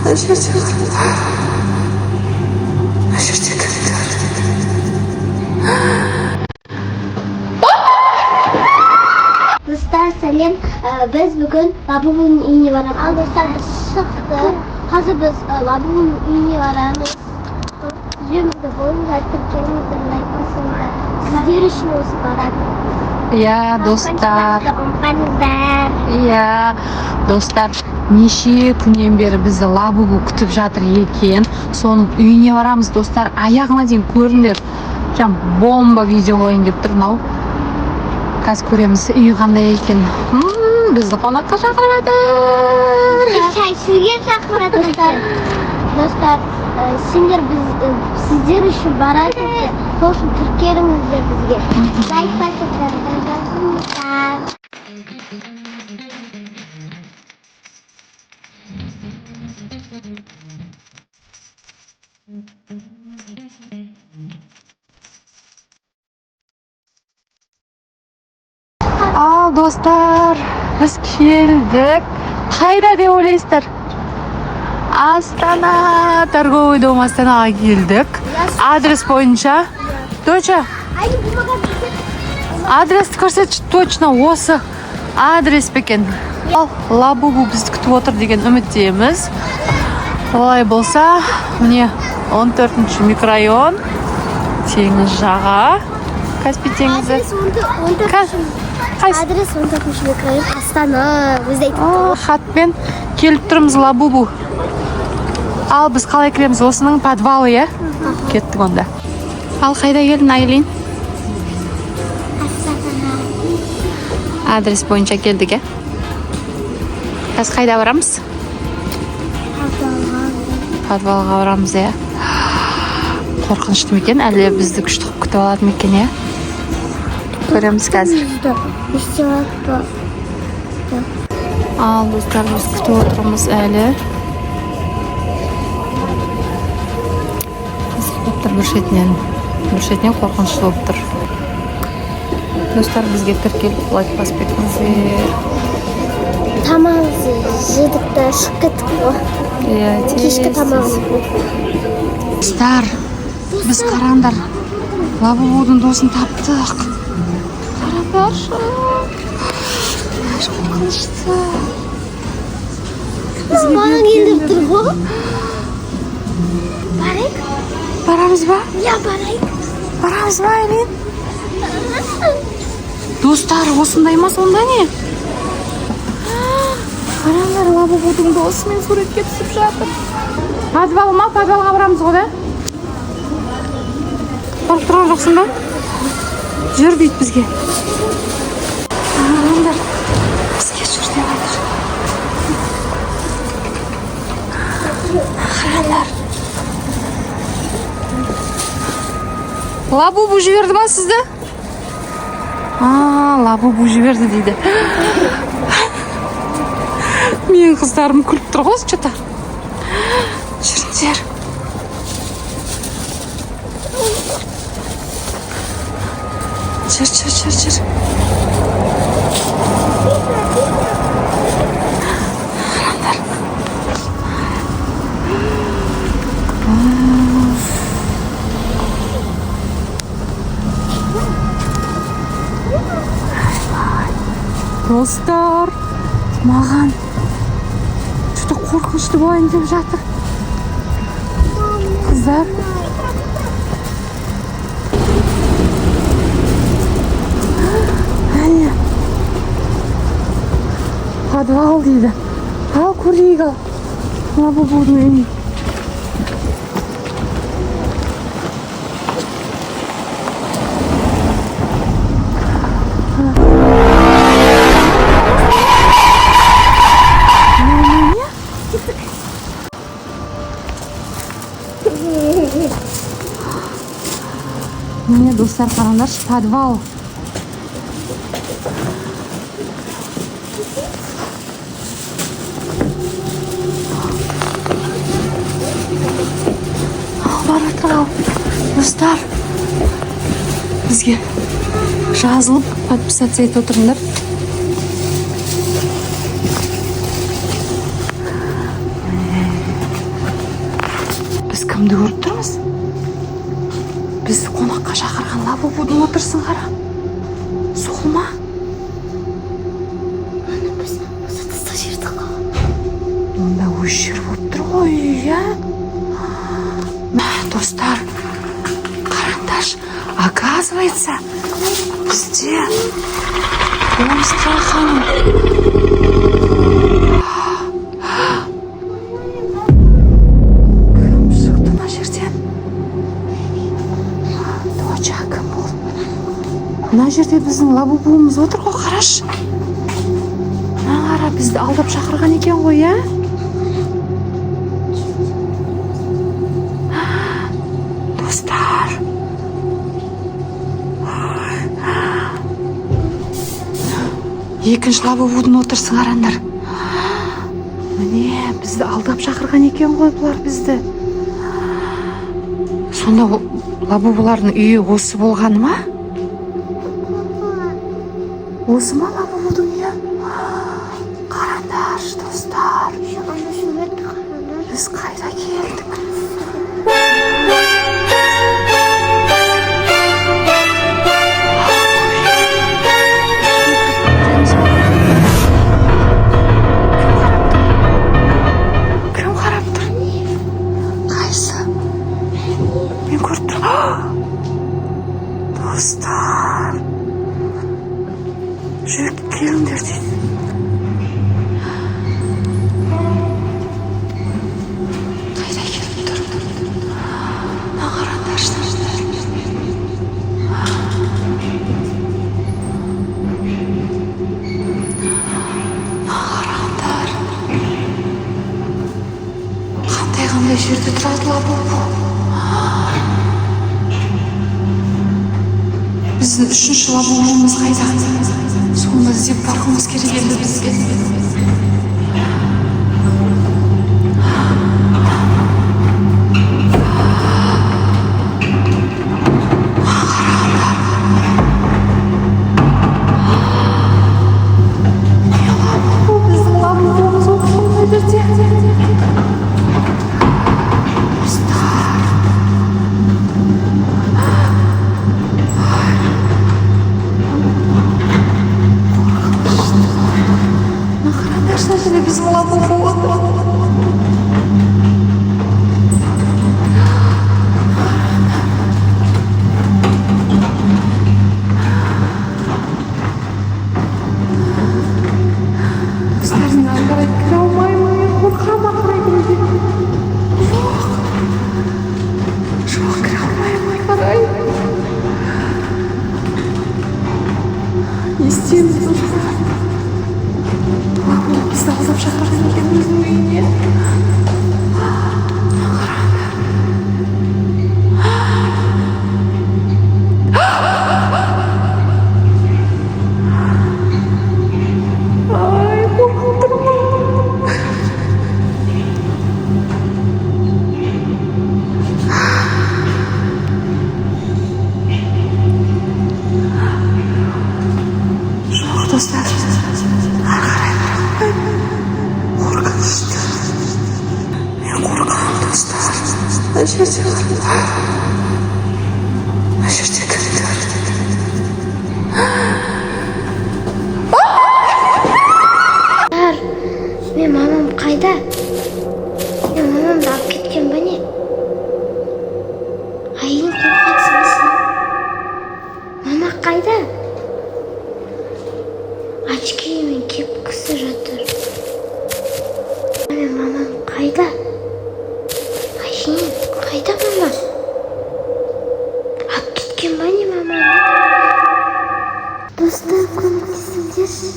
Ана жерде, ана жерде кім тұр? Достар, сәлем. Біз бүгін Лабубуның үйіне барамыз. Ал, достар, біз шықтық. Қазір біз Лабубуның үйіне барамыз. Жүремізді болыңыздар, тіркеліңіздер, лайк басыңыздар. Сіздер үшін осы барады. Иә, достар. Ұмытпаңыздар. Иә, достар, неше күннен бері бізді Лабубу күтіп жатыр екен. Соның үйіне барамыз, достар. Аяғына дейін көріңдер. Прям бомба видео қояйын деп тұр мынау. Қазір көреміз, үйі қандай екен. Бізді қонаққа шақырып жатыр. Шай ішуге шақырады, достар. Достар, сендер біз сіздер үшін барады. Сол үшін тіркеліңіздер бізге. Лайк басыңыздар, жазыңыздар. Ал, достар, біз келдік. Қайда деп ойлайсыздар? Астана, торговый дом Астанаға келдік. Адрес бойынша. Доча, Ай, бұл маған адресті көрсетші, точно осы адрес пе екен? Ал, Лабубу бізді күтіп отыр деген үміттеміз. Олай болса, міне, 14 микрорайон, теңіз жаға, Каспий теңізі. Адрес 14. Қайсы? Адрес 14 микрорайон, Астана. Өзі айтып О, хатпен келіп тұрмыз, Лабубу. Ал біз қалай кіреміз? Осының подвалы, иә? Кеттік онда. Ал қайда келдің, Айлин? Астана. Адрес бойынша келдік, иә? Қазір қайда барамыз? Подвалға барамыз, иә? Қорқынышты ма екен, әлде бізді күшті қылып күтіп алады ма екен, иә? Көреміз қазір. Не істеп? Ал, достар, біз күтіп отырмыз әлі. Қызық болып тұр бір шетінен. Бір шетінен қорқынышты болып тұр. Достар, бізге тіркеліп, лайк басып кетіңіздер. Тамағымызды жедік та шығып кеттік қой. Иә. Кешкі тамағымыз. Достар, біз, қараңдар, Лабубудың досын таптық. Қараңдаршы. Қорқынышты. Маған келіп тұр ғой. Барайық. Барамыз ба? Иә, барайық. Барамыз ба, Айлин? Достар, осындай ма сонда, не? Қараңдар, Лабубудың досымен суретке түсіп жатыр. Подвал ма? Подвалға барамыз ғой, да? Қорқып тұрған жоқсың ба? Жүр дейді бізге. Қараңдар, бізге жүр деп жатыр. Қараңдар. Лабубу жіберді ма сізді? А, Лабубу жіберді дейді. Менің қыздарым күліп тұр ғой, что-то. Жүріңдер. Жүр, жүр, жүр, жүр. Қараңдар. Достар, маған что-то қорқынышты болайын деп жатыр. Қыздар. Әне. Подвал дейді. Ал көрейік, ал. Лабубудың үйін. Не? Міне, достар, қараңдаршы, подвал. Ал, бара жатыр, ал. Достар, бізге жазылып, подписаться етіп отырыңдар. Қара, сол ма? Ана біз осы тыста жерді қалған. Онда осы жер болып тұр ғой, иә. Мә, достар, қараңдаршы, оказывается, бізде дом страха. Кім шықты мына жерден? Доча, кім ол? Мына жерде біздің лабубуымыз отыр ғой, қарашы. Мына қара, бізді алдап шақырған екен ғой, иә. Достар, екінші лабубудың отырсын, қараңдар. Міне, бізді алдап шақырған екен ғой бұлар бізді. Сонда лабубулардың үйі осы болғаны ма? Осы ма лабубудың үйі? Қараңдаршы, достар. Ана сурет, қараңдар. Біз қайда келдік? Кім қарап тұр? Кім қарап тұр? Қайсы? Мен көріп тұрмын. Достар, жүріп келіңдер дейді. Қайда келіп тұр? Мына қараңдаршы. Мына қараңдар, қандай қандай жерде тұрады лабубу. Біздің үшінші лабубуымыз қайда? Соны іздеп баруымыз керек енді бізге. Қараңдар, міне, лабубу, біздің лабубуымыз отыр мына жерде. Достар, мына қараңдаршы, мына жерде біздің лабубу отыр. Достар, мен ары қарай кіре алмаймын, мен қорқамын ары қарай кіруге. Жоқ, жоқ, кіре алмаймын ары қарай. Не істейміз, достар? Лабубу бізді алдап шақырған екен өзінің үйіне. Мына қараңдар. Ай, қорқып тұрмын. Жоқ, достар, ары қарай бара алмаймын, қорқынышты, мен қорқамын. Достар, мына жерде, мына жерде кім тұр? Достар, мен мамам қайда? Мен мамамды алып кеткен ба, не? Айым, қорқатсың. Мама қайда? Очки мен кепкасы жатыр. Мен мамам қайда? Айым, қайда мама? Алып кеткен ба, не, маманы? Достар, көмектесіңдерші.